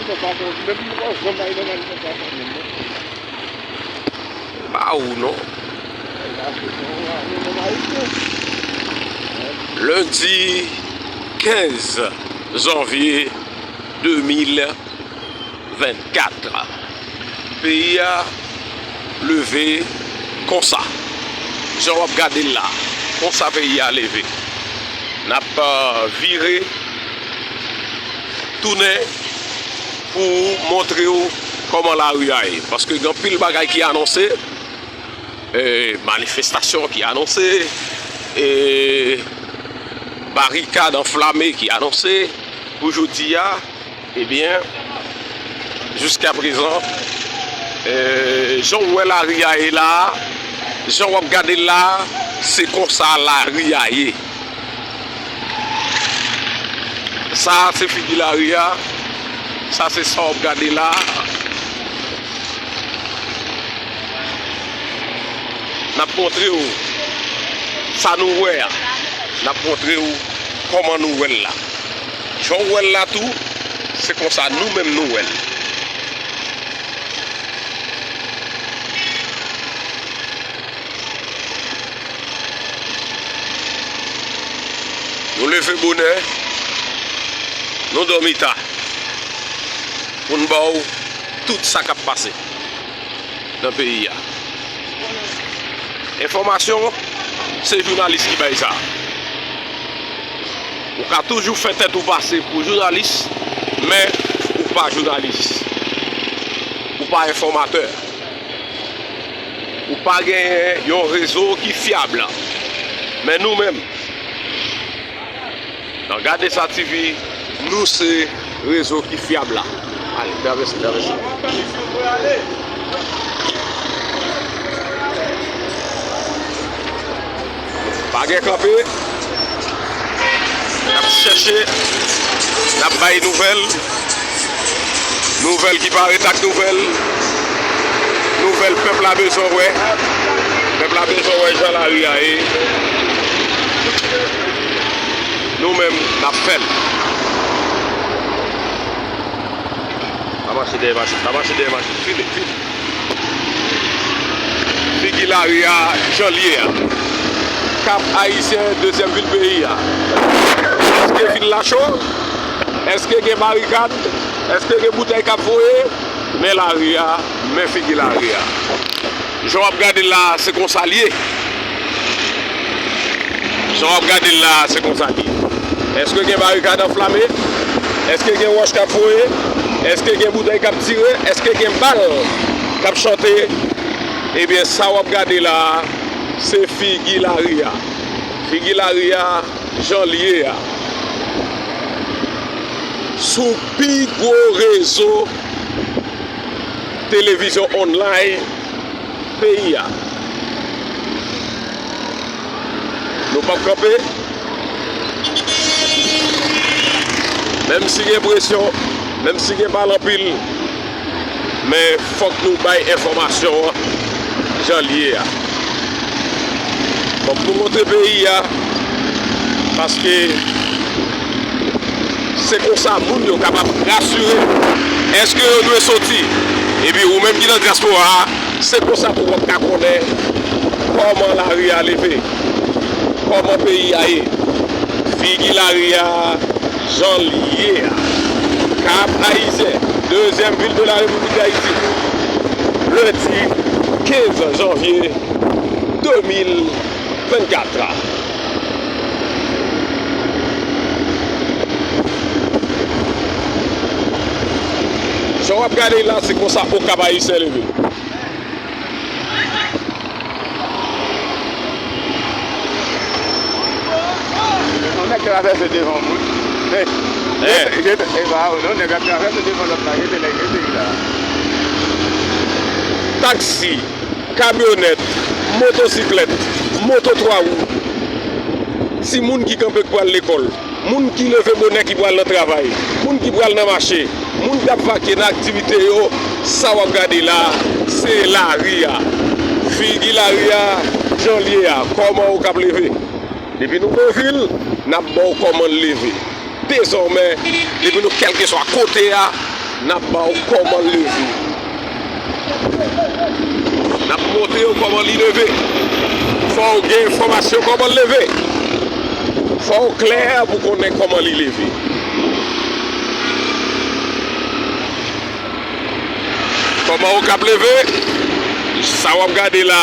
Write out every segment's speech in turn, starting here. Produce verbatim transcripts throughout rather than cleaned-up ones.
Konsa, menm nou pa janm bay nan manifestasyon menm, non. Pa ou, non. Lendi kenz janvye de mil vennkat. Peyi a leve konsa. Jan w ap gade l la, konsa peyi a leve. N ap, euh, vire, tounen pou montre w kòman lari a ye. Paske gen anpil bagay ki anonse, e, manifestasyon ki anonse, e, barikad anflame ki anonse pou jodi a. Ebyen, jiskaprezan, e, jan w wè lari a ye la a, jan w ap gade l la a, se konsa lari a ye. Sa a se figi lari a, sa se sa w ap gade la a. N ap montre w sa nou wè a. N ap montre w kòman nou wè l la. Jan w wè l la tou, se konsa nou menm nou wè l. Nou leve bonè, nou dòmi ta, pou n ba w tout sa k ap pase nan peyi a. Enfòmasyon, se jounalis ki bay sa. Ou ka toujou fè tèt ou pase pou jounalis, men ou pa jounalis. Ou pa enfòmatè. Ou pa genyen yon rezo ki fyab. Men nou menm, nan Gade Sa T V, nou se rezo ki fyab la. Ale, travèse, travèse. Pa gen kanpe. N ap chèche, n ap bay nouvèl. Nouvèl ki parèt ak nouvèl. Nouvèl pèp la bezwen wè. Pèp la bezwen wè jan lari a ye. Nou menm, n ap fè l. Pa mache dèyè machin, pa mache dèyè machin. File, file. Figi lari a, jan l ye a. Kap Ayisyen, dezyèm vil peyi a. Èske vil la cho? Èske gen barikad? Èske gen boutèy k ap voye? Men lari a, men figi lari a. Jan w ap gade l la a, se konsa l ye. Jan w ap gade l la a, se konsa l ye. Èske gen barikad anflame? Èske gen wòch k ap voye? Èske gen boutèy k ap tire? Èske gen bal k ap chante? Ebyen, sa w ap gade la a, se figi lari a. Figi lari a, jan l ye a. Sou pi gwo rezo televizyon online peyi a. Nou p ap kanpe. Menm si gen presyon, menm si gen pale anpil, men fòk nou bay enfòmasyon an jan l ye a. Fòk nou montre peyi a, paske se konsa moun yo kapab rasire. Èske yo dwe soti? Epi ou menm ki nan dyaspora a, se konsa pou w ap ka konnen kòman lari a leve, kòman peyi a ye. Figi lari a, jan l ye a. Kap Ayisyen, dezyèm vil de la Repiblik Dayiti, lendi kenz janvye de mil vennkat. Jan w ap gade la, se konsa Okap Ayisyen leve. Yon nèg travèse devan moun. Hey. Hey. Hey. Hey, pa ou non, nèg ap travèse devan lòt la, rete nèg, rete la. Taksi, kamyonèt, motosiklèt, moto twa wou, timoun ki kanpe k pral lekòl, moun ki leve bonè ki pral nan travay, moun ki pral nan mache, moun k ap vakye nan aktivite yo, sa w ap gade la, se lari a. Figi lari a, jan l ye a, kòman Okap leve. Depi nou nan vil, n ap ba w kòman l leve. Dezòmè, depi nou kèlkeswa kote a, N ap ba w kòman l leve. N ap montre w kòman li leve. Fò w gen enfòmasyon kòman l leve. Fò w klè pou konnen kòman li leve. Kòman w k ap leve? Sa w ap gade la,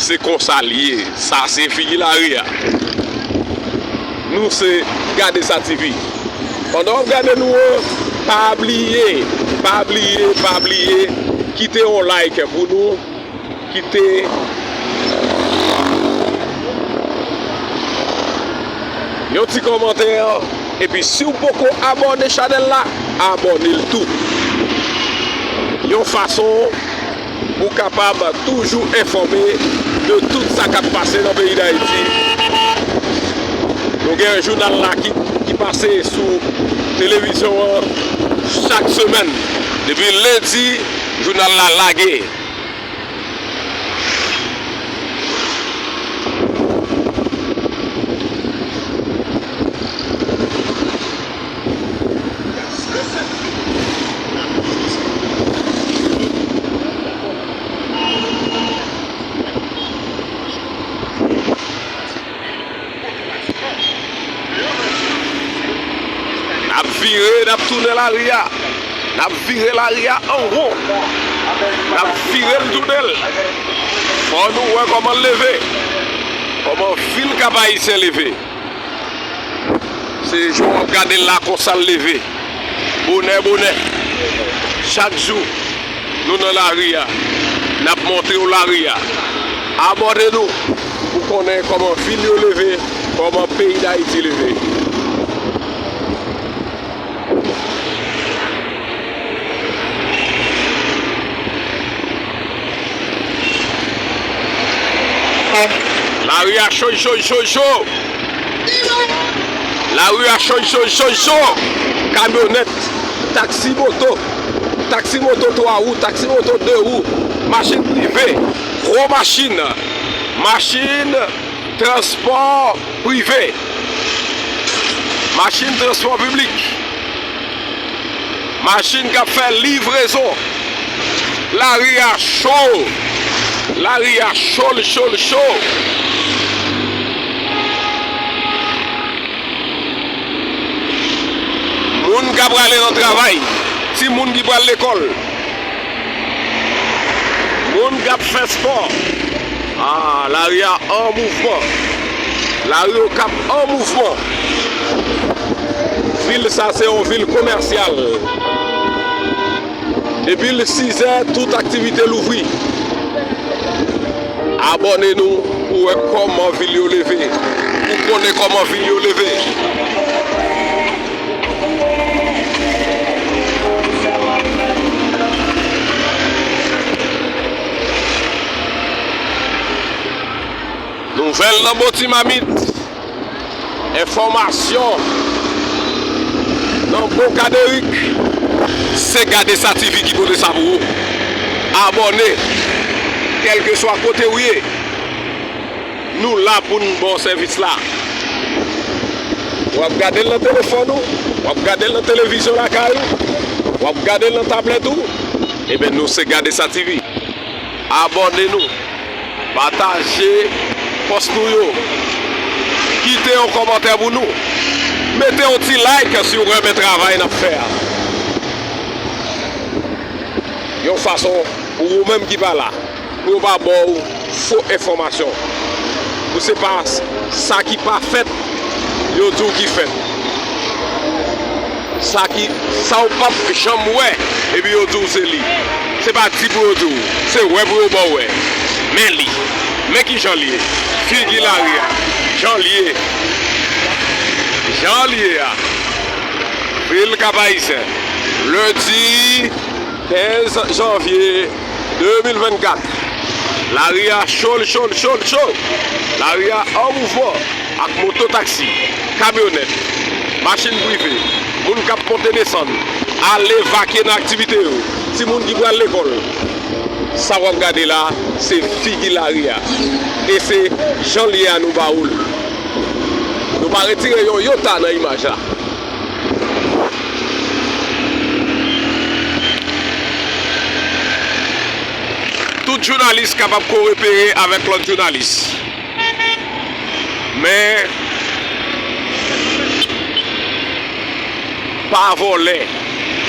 se konsa l ye. Sa se figi lari a. Nou se Gade Sa T V. Pandan w ap gade nou an, pa bliye, pa bliye, pa bliye, kite yon like pou nou, kite yon ti kòmantè, epi si w poko abòne chanèl la, abòne l tou. Yon fason pou w kapab toujou enfòme de tout sa k ap pase nan peyi Dayiti. Nou gen jounal la ki, ki pase sou televizyon an chak semèn. Depi lendi, jounal la lage. N ap vire, n ap tounen lari a. N ap vire lari a an won. N ap vire l tounen l. Fò nou wè kòman l leve. Kòman vil Kap Ayisyen leve. Se jan w ap gade l la konsa l leve. Bonè, bonè. Chak jou, nou nan lari a. N ap montre w lari a. Abòne nou pou konnen kòman vil yo leve, kòman peyi Dayiti leve. Lari a cho, cho, cho, cho. Lari a cho, cho, cho, cho. Kamyonèt, taksi moto, taksi moto twa wou, taksi moto de wou, machin prive, gwo machin, machin transpò prive, machin transpò piblik, machin k ap fè livrezon. Lari a cho. Lari a cho, l cho, l cho. Moun k ap prale nan travay, timoun ki pral lekòl, moun k ap fè spò. Ah, lari a an mouvman. Lari Okap an mouvman. Vil sa se yon vil komèsyal. Depi l sizè, tout aktivite louvri. Abòne nou pou wè kòman vil yo leve, pou konnen kòman vil yo leve. Nouvèl nan Bon Ti Mamit. Enfòmasyon nan Bon Kaderik. Se Gade Sa T V ki pote sa pou ou. Abòne, kèlkeswa kote w ye. Nou la pou n ba w sèvis la. W ap gade l nan telefòn ou, w ap gade l nan televizyon lakay ou, w ap gade l nan tablèt ou. Ebyen, nou se Gade Sa T V. Abòne nou. Pataje pòs nou yo. Kite yon kòmantè pou nou. Mete yon ti like si w renmen travay n ap fè a. Yon fason pou ou menm ki pa la, pou yo pa ba w fo enfòmasyon. Pou se pa s-, sa ki pa fèt, yo di w ki fèt. Sa ki, sa w p ap janm wè, epi yo di w se li. Se pa di pou yo di w, se wè pou yo ba w wè. Men li. Men ki jan l ye. Figi lari a. Jan l ye. Jan l ye a. Vil Kap Ayisyen. Lendi kenz janvye de mil vennkat. Lari a cho, l cho, l cho, l cho. Lari a an mouvman ak moto taksi, kamyonèt, machin prive, moun k ap monte desann, ale vake nan aktivite yo, timoun ki pral lekòl. Sa w ap gade la, se figi lari a. E se jan l ye a nou ba ou l. Nou pa retire yon yota nan imaj la. Jounalis kapab korepere avèk lòt jounalis. Men, pa vòlè,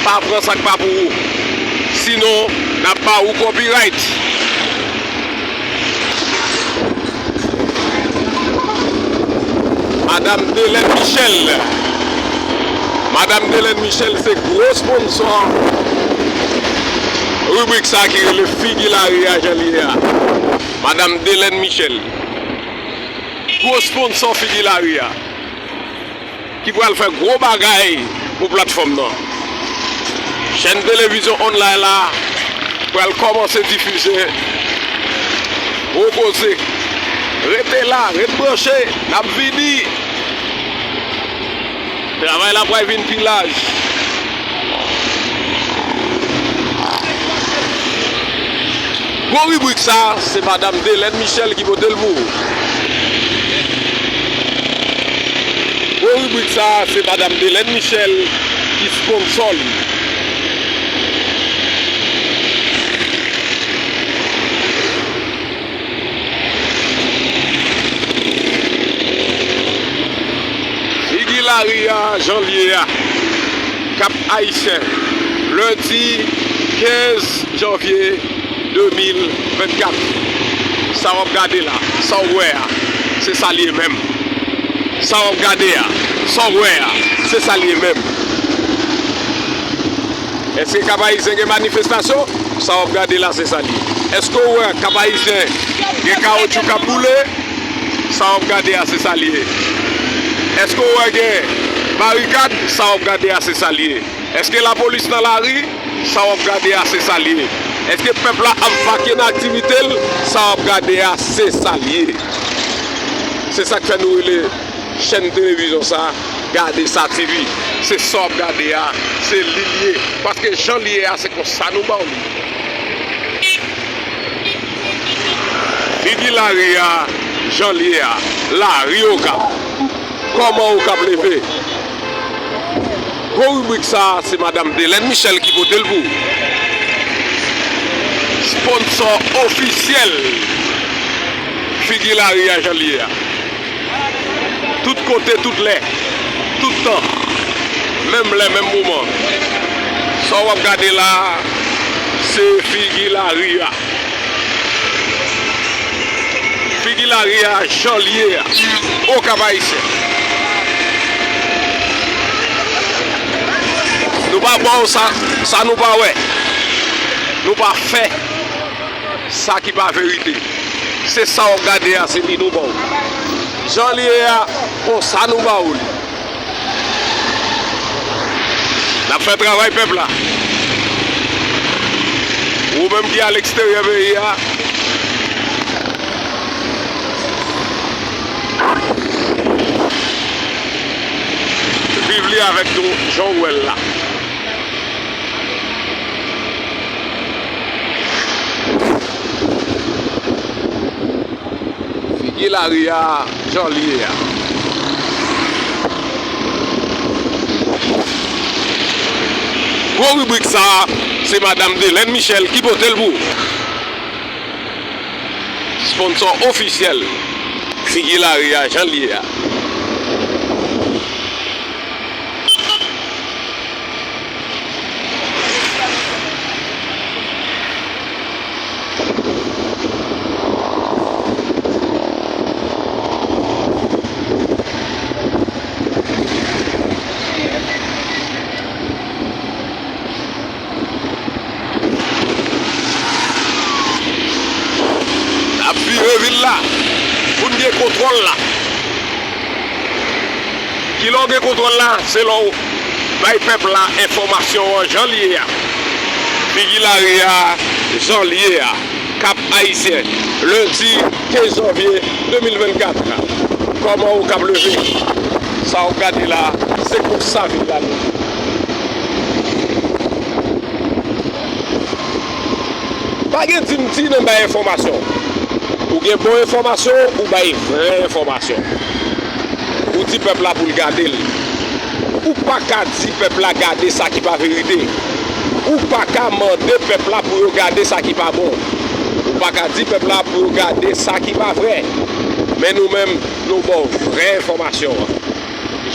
pa pran sa k pa pou ou. Sinon, n ap ba ou copyright. Madam Delène Michel. Madam Delène Michel se gwo sponsò ribrik sa ki rele Figi Lari a jan l ye a. Madam Delène Michel, gwo sponsò Figi Lari a, ki pral fè gwo bagay pou platfòm nan. Chèn televizyon online la pral kòmanse difize gwo koze. Rete la, ret branche, n ap vini. Travay la pral vin pi laj. Gwo ribrik sa, se Madam Delène Michel ki pote l pou ou. Gwo ribrik sa, se Madam Delène Michel ki sponsò li. Figi Lari a, jan l ye a. Kap Ayisyen, lendi kenz janvye de mil vennkat. Sa w ap gade la, sa w wè a, se sa l ye menm. Sa w ap gade a, sa w wè a, se sa l ye menm. Èske Kap Ayisyen gen manifestasyon? Sa w ap gade la, se sa l ye. Èske w wè Kap Ayisyen gen kawotchou k ap boule? Sa w ap gade a, se sa l ye. Èske w wè gen barikad? Sa w ap gade a, se sa l ye. Èske lapolis nan lari? Sa w ap gade a, se sa l ye. Èske pèp la ap vake nan aktivite l? Sa w ap gade a, se sa l ye. Se sa k fè nou rele chèn televizyon sa Gade Sa TV. Se sa w ap gade a, se li l ye. Paske jan l ye a, se konsa nou ba w li. Figi lari a, jan l ye a, lari Okap. Kòman Okap leve? Gwo ribrik sa a, se Madam Delène Michel ki pote l pou ou. Sponsò ofisyèl Figi Lari a, jan l ye a. Tout kote, tout lè, tout tan, menm lè, menm moman. Sa w ap gade la a, se Figi Lari a. Figi lari a, jan l ye a. Okap Ayisyen. Nou pa ba w sa, sa nou pa wè. Nou pa fè sa ki pa verite. Se sa w ap gade a, se li nou ba w. Jan l ye a, konsa nou ba w li. N ap fè travay pèp la. Ou menm ki aleksteryè peyi a, viv li avèk nou jan w wè l la. Figi lari a, jan l ye a. Gwo ribrik sa a, se Madam Delène Michel ki pote l pou ou. Sponsò ofisyèl Figi lari a, jan l ye a. N ap vire vil la pou n gen kontwòl la. Kilè w gen kontwòl la? Se lè w bay pèp la enfòmasyon an jan l ye a. Figi lari a, jan l ye a. Kap Ayisyen, lendi kenz janvye de mil vennkat. Kòman Okap leve? Sa w ap gade la, se konsa vil la leve. Pa gen di m di nan bay enfòmasyon. Ou gen bon enfòmasyon, ou bay vrè enfòmasyon. Ou di pèp la pou l gade l. Ou pa ka di pèp la gade sa ki pa verite. Ou pa ka mande pèp la pou yo gade sa ki pa bon. Ou pa ka di pèp la pou yo gade sa ki pa vrè. Men nou menm, nou ba w vrè enfòmasyon an.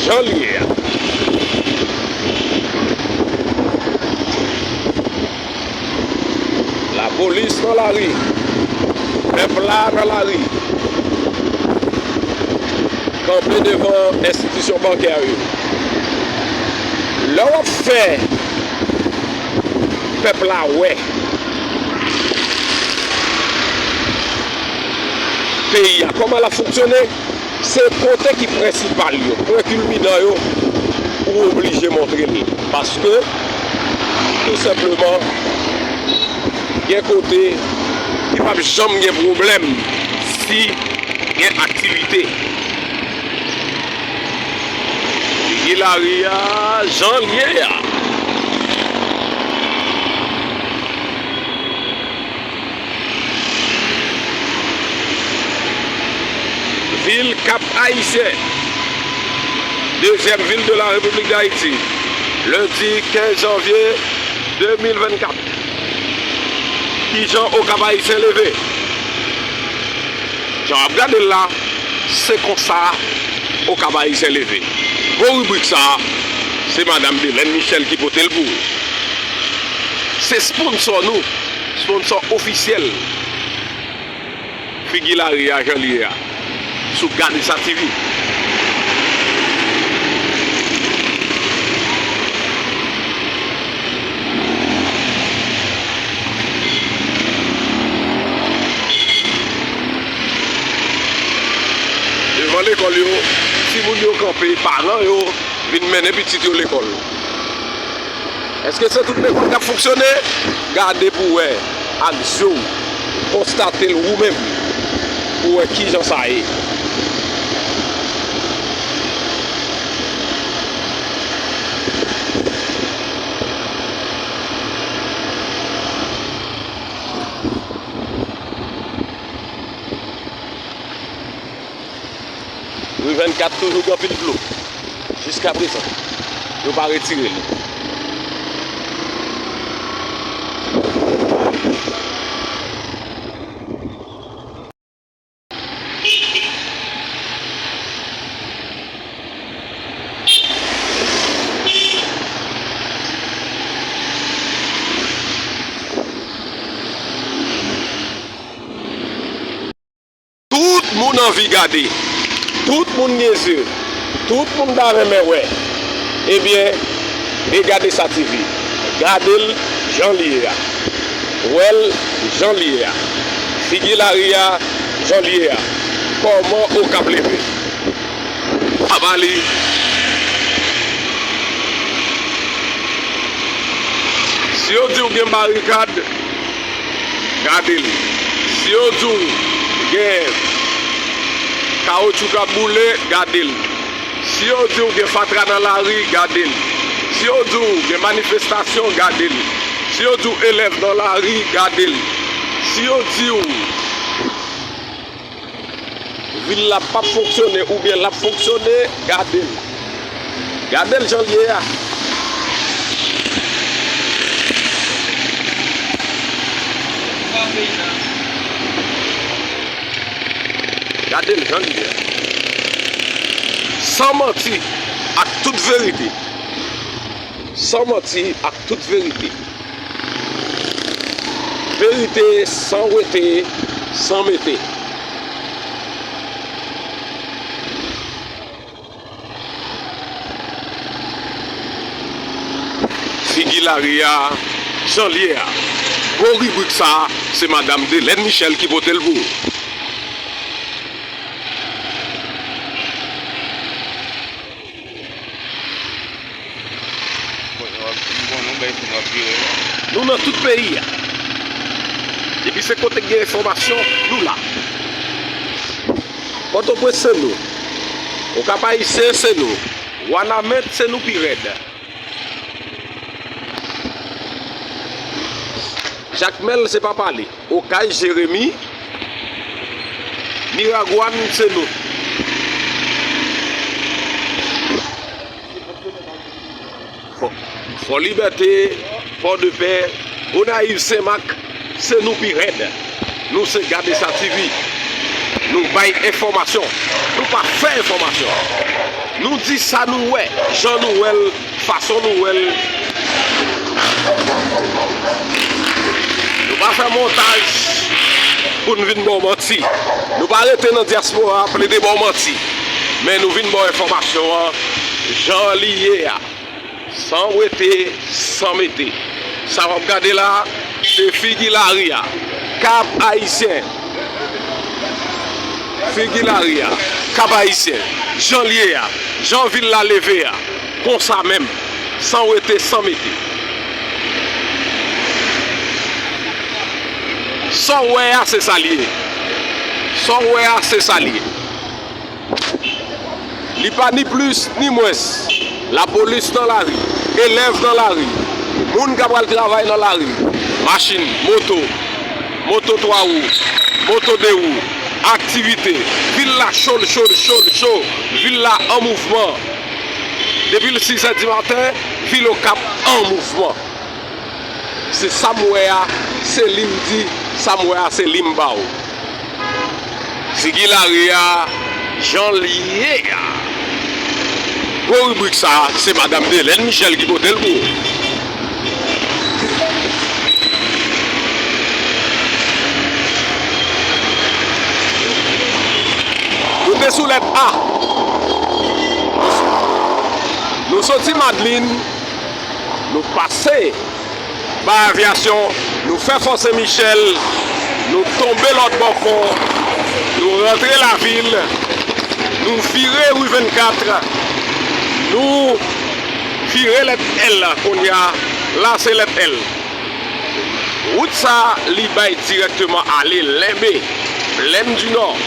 Jan l ye a. Lapolis nan lari. Pèp la nan lari. Kanpe devan enstitisyon bankè yo. Lè w ap fè pèp la wè peyi a, kòman l ap fonksyone, se kote ki prensipal yo, pwen kilminan yo, ou oblije montre l. Paske, tou senpleman, gen kote ki p ap janm gen pwoblèm si gen aktivite. Figi lari a, jan l ye a. Vil Kap Ayisyen, dezyèm vil de la Repiblik d Ayiti, lendi kenz janvye de mil vennkat. Kijan Okap Ayisyen leve? Jan w ap gade l la, se konsa Okap Ayisyen leve. Gwo ribrik sa a, se madanm Delène Michel ki pote l pou ou. Se sponsò nou, sponsò ofisyèl Figi Lari a, jan l ye a, sou Gade Sa TV. Devan lekòl yo, timoun yo kanpe, paran yo vin mennen pitit yo lekòl. Èske se tout lekòl k ap fonksyone? Gade pou w wè ak je w, konstate l ou menm, pou w wè kijan sa ye. Ri vennkat toujou gen anpil dlo. Jiskaprezan, yo pa retire li. Tout moun anvi gade. Tout moun gen zye. Tout moun ta renmen wè. Ebyen, e Gade Sa TV. Gade l jan l ye a. Wè l jan l ye a. Figi lari a jan l ye a. Kòman Okap leve? Aba li. Si yo di w gen barikad, gade l. Si yo di w gen kawotchou k ap boule, gade l. Si yo di w gen fatra nan lari, gade l. Si yo di w gen manifestasyon, gade l. Si yo di w elèv nan lari, gade l. Si yo di w vil la p ap fonksyone oubyen l ap fonksyone, gade l. Gade l jan l ye a. Gade l jan l ye a. San manti ak tout verite. San manti ak tout verite. Verite san wete, san mete. Figi lari a, jan l ye a. Gwo ribrik sa a, se madanm Delène Michel ki pote l pou ou. Bon, nou ap, nou konnen yon bagay se nou ap jere la. Nou nan tout peyi a. Depi se kote k gen enfòmasyon, nou la. Pòtoprens se nou. Okap Ayisyen se nou. Wanament se nou pi rèd. Jakmèl se papa li. Okay, Jeremi, Miragwàn se nou. Fò, Fò Libète, Pòdepè, Gonayiv, Senmak, se nou pi rèd. Nou se Gade Sa TV. Nou bay enfòmasyon. Nou pa fè enfòmasyon. Nou di sa nou wè, jan nou wè l, fason nou wè l. Nou pa fè montaj pou n vin ba w manti. Nou pa rete nan dyaspora plede ba w manti. Men nou vin ba w enfòmasyon an jan li ye a. San wete, san mete. Sa w ap gade la, se figi lari a. Kap Ayisyen. Figi lari a. Kap Ayisyen. Jan l ye a. Jan vil la leve a. Konsa menm. San wete, san mete. Sa w wè a, se sa l ye. Sa w wè a, se sa l ye. Li pa ni plis ni mwens. Lapolis nan lari, elèv nan lari, moun k ap al travay nan lari, machin, moto, moto twa wou, moto de wou, aktivite. Vil la cho, cho, cho, cho. Vil la an mouvman. Depi l sizè di maten, vil Okap an mouvman. Se sa m wè a, se li m di, sa m wè a, se li m ba w. Figi lari a, jan l ye a. Gwo ribrik sa a, se Madam Delène Michel ki pote l pou ou. Nou te sou lèt A. Nou soti Madlin, nou pase Bay Avyasyon, nou fè Fò Sen Michèl, nou tonbe lòt bò pon, nou rantre lavil, nou vire ri vennkat, nou vire lèt L kounye a, la se lèt L. Wout sa, li bay dirèkteman ale Lenbe, Plaine du Nord.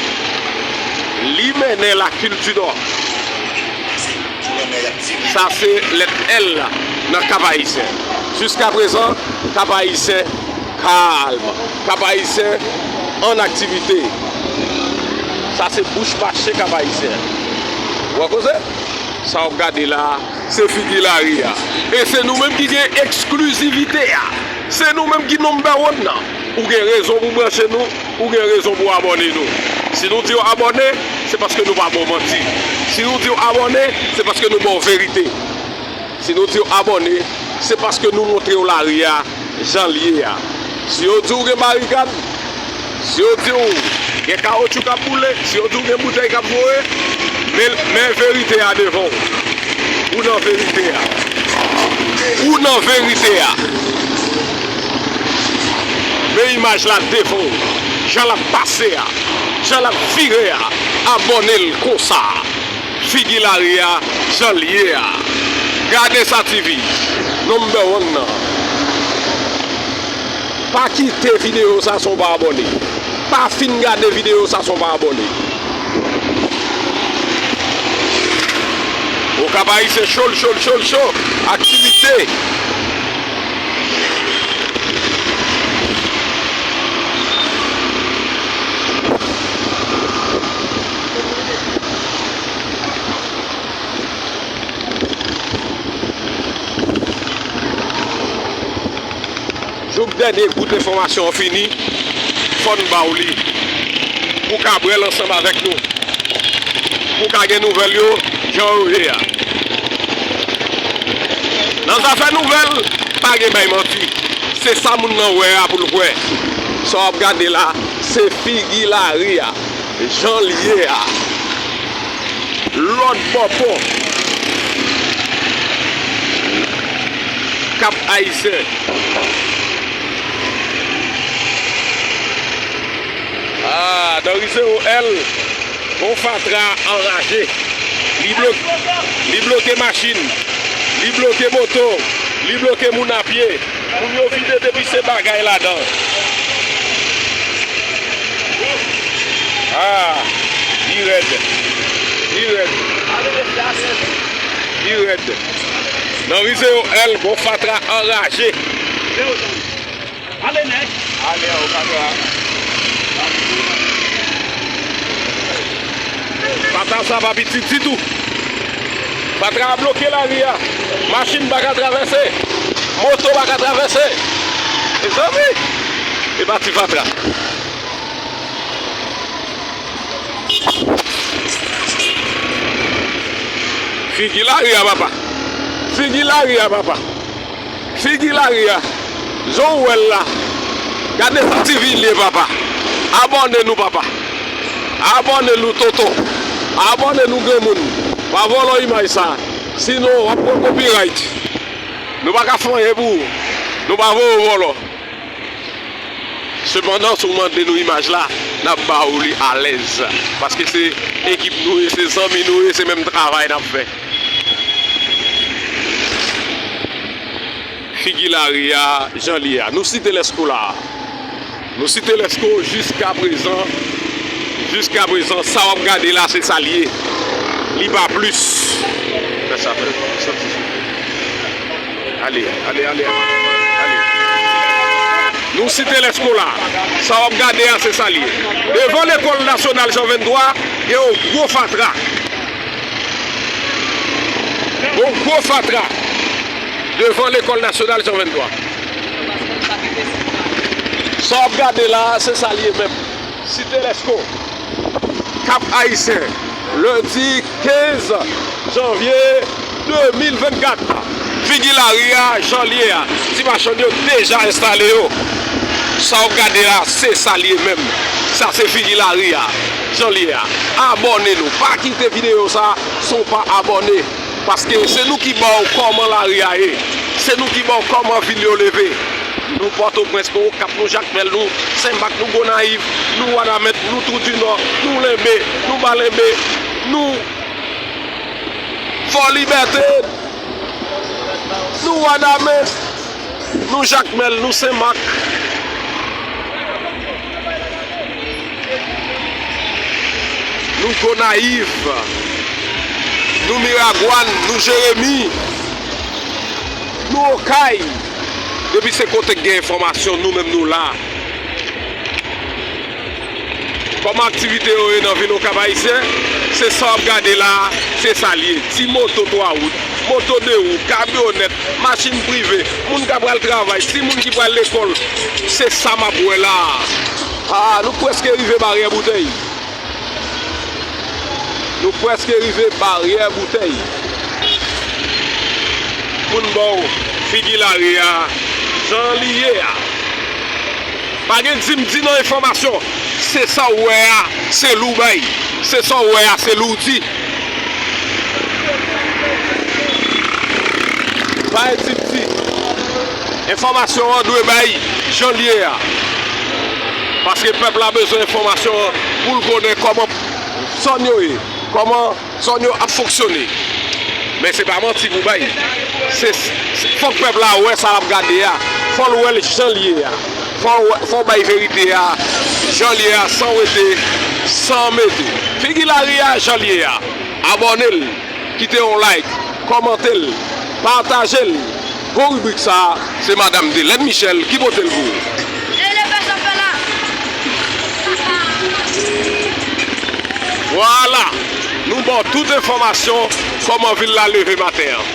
Li mennen Lakil du Nord. Sa se lèt L nan Kap Ayisyen. Jiskaprezan, Kap Ayisyen kalm. Kap Ayisyen an aktivite. Sa se bouch mache Kap Ayisyen. Ou wè koze? Sa w ap gade la a, se figi lari a. E se nou menm ki gen eksklizivite a. Se nou menm ki number one nan. Ou gen rezon pou branche nou, ou gen rezon pou abòne nou. Si nou di w abòne, se paske nou pa ba w manti. Si nou di w abòne, se paske nou ba w verite. Si nou di w abòne, se paske nou montre w lari a jan l ye a. Si yo di w gen barikad, si yo di w gen kawoutchou k ap boule, si yo di w gen boutèy k ap voye, men, men verite a devan w. Ou nan verite a. Ou nan verite a. Men imaj la devan w. Jan l ap pase a. Jan l ap vire a. Abòne l konsa. Figi lari a, jan l ye a. Gade Sa TV, number one nan. Pa kite videyo sa san w pa abòne. Pa fin gade videyo sa san w pa abòne. Okap Ayisyen cho, cho, cho, cho. Aktivite. Jouk dènye gout enfòmasyon an fini, fò n ba w li. Pou w ka bwè l ansanm avèk nou. Pou w ka gen nouvèl yo, jan yo ye a. Nan zafè nouvèl, pa gen bay manti. Se sa moun nan wè a pou l kwè. Sa w ap gade la, se figi lari a. Jan l ye a. Lòt bò pon. Kap Ayisyen. Ah, nan ri zewo L, gon fatra anraje. Li bloke, li bloke machin. Li bloke moto. Li bloke moun a pye. Moun yo vide depi se bagay ladan. Ah, li rèd. Li rèd. Li rèd. Nan ri zewo L, gon fatra anraje. Ale nèg. Ale o fatra. Fatra sa pa pitit ditou. Fatra a bloke lari a. Machin pa ka travèse. Moto pa ka travèse. Mezanmi, e pa ti fatra. Figi lari a, papa. Figi lari a, papa. Figi lari a. Jan w wè l la. Gade sa ti vi l ye, papa. Abòne nou, papa. Abòne nou, tonton. Abòne nou, granmoun. Pa vòlò imaj sa. Sinon, w ap pran copyright. Nou pa ka fè anyen pou ou. Nou pa voye w vòlò. Sepandan, si w mande nou imaj la, n ap ba ou li alèz. Paske se ekip nou ye, se zanmi nou ye, se menm travay n ap fè. Figi lari a, jan l ye a. Nou site Lèsko la. Nou site Lèsko jiskaprezan. Jiskaprezan, sa w ap gade la, se sa l ye. Li pa plis. Fè sa, fè sa. Ale, ale, ale, ale. Nou site Lèsko la. Sa w ap gade a, se sa l ye. Devan lekòl nasyonal Jan venntwa, gen yon gwo fatra. Yon gwo fatra. Devan lekòl nasyonal Jan venntwa. Sa w ap gade la, se sa l ye menm. Site Lèsko. Kap Ayisyen, lendi kenz janvye de mil vennkat. Figi lari a, jan l ye a. Ti machann yo deja enstale yo. Sa w ap gade la, se sa l ye menm. Sa se figi lari a, jan l ye a. Abòne nou. Pa kite videyo sa san w pa abòne. Paske se nou ki ba w kòman lari a ye. Se nou ki ba w kòman vil yo leve. Nou Pòtoprens, nou Okap, nou Jakmèl, nou Senmak, nou Gonayiv, nou Wanament, nou Twou di Nò, nou Lenbe, nou Ba Lenbe, nou Fò Libète, nou Wanament, nou Jakmèl, nou Senmak. Nou Gonayiv, nou Miragwàn, nou Jeremi, nou Okay. Depi se kote k gen enfòmasyon, nou menm nou la. Kòman aktivite yo ye nan vil Okap Ayisyen? Se sa w ap gade la, se sa l ye. Ti moto twa wout, moto de wou, kamyonèt, machin prive, moun k ap pral travay, timoun ki pral lekòl. Se sa m ap wè la. Ah, nou prèske rive Baryè Boutèy. Nou prèske rive Baryè Boutèy. Pou n ba w figi lari a, jan li ye a. Pa gen di m di nan enfòmasyon. Se sa w wè a, se li w bay. Se sa w wè a, se li w di. Pa gen di m di. Enfòmasyon an dwe bay jan l ye a. Paske pèp la bezwen enfòmasyon an pou l konnen kòman zòn yo ye, kòman zòn yo ap fonksyone. Men se pa manti pou bay. Se, se, fòk pèp la wè sa l ap gade a. Fò l wè l jan l ye a. Fò w, fò w bay verite a jan l ye a, san wete, san mete. Figi lari a jan l ye a. Abòne l, kite yon like, kòmante l, pataje l. Gwo ribrik sa a, se Madam Delène Michel ki pote l pou ou. Vwala, nou ba w tout enfòmasyon kòman vil la leve maten an.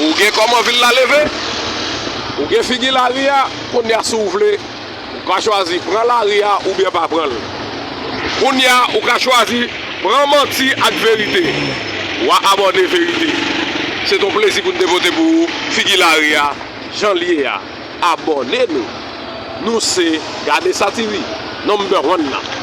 Ou gen kòman vil la leve? Ou gen figi lari a? Kounye a, si w vle, ou ka chwazi pran lari a oubyen pa pran l. Kounye a, ou ka chwazi pran manti ak verite. W a abòne verite. Se t on plezi pou n te pote pou ou figi lari a, jan l ye a. Abòne nou. Nou se Gade Sa T V, number one nan.